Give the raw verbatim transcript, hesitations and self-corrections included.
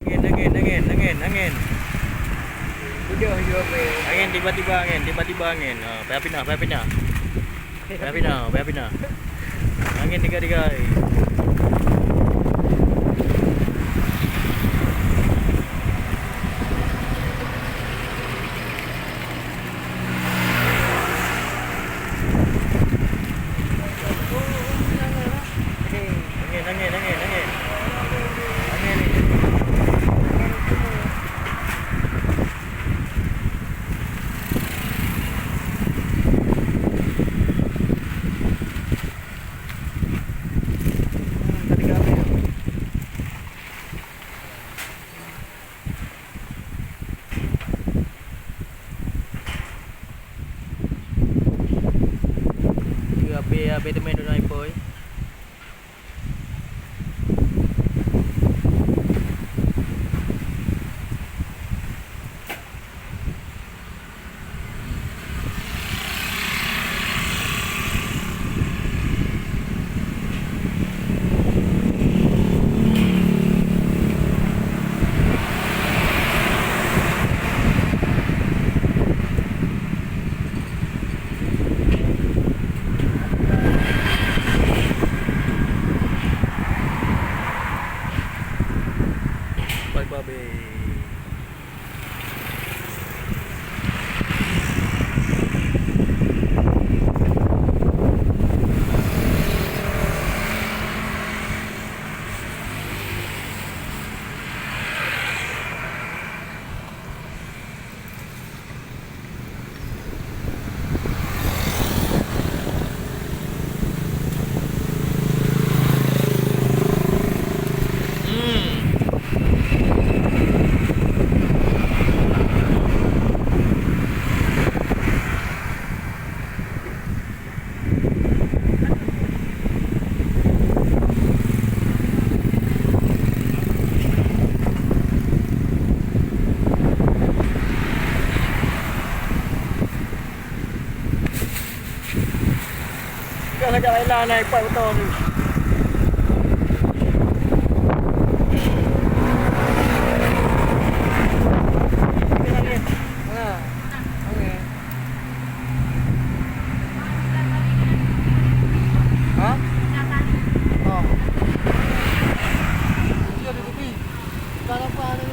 Angin, angin, angin, angin, angin. Udah juga, weh. Angin, tiba-tiba angin, tiba-tiba angin. Ha, payah pinah, payah pinah. Payah pinah, payah pinah. Angin tiga-tiga. Angin, angin, angin, angin. Angin ni. Habéh, habéh teumé dua iphôi. Bye bye. Dah lagak Laila na ipat moto tu. Ha. Okey. Ha? Oh. Dia di tepi. Bukan apa ni?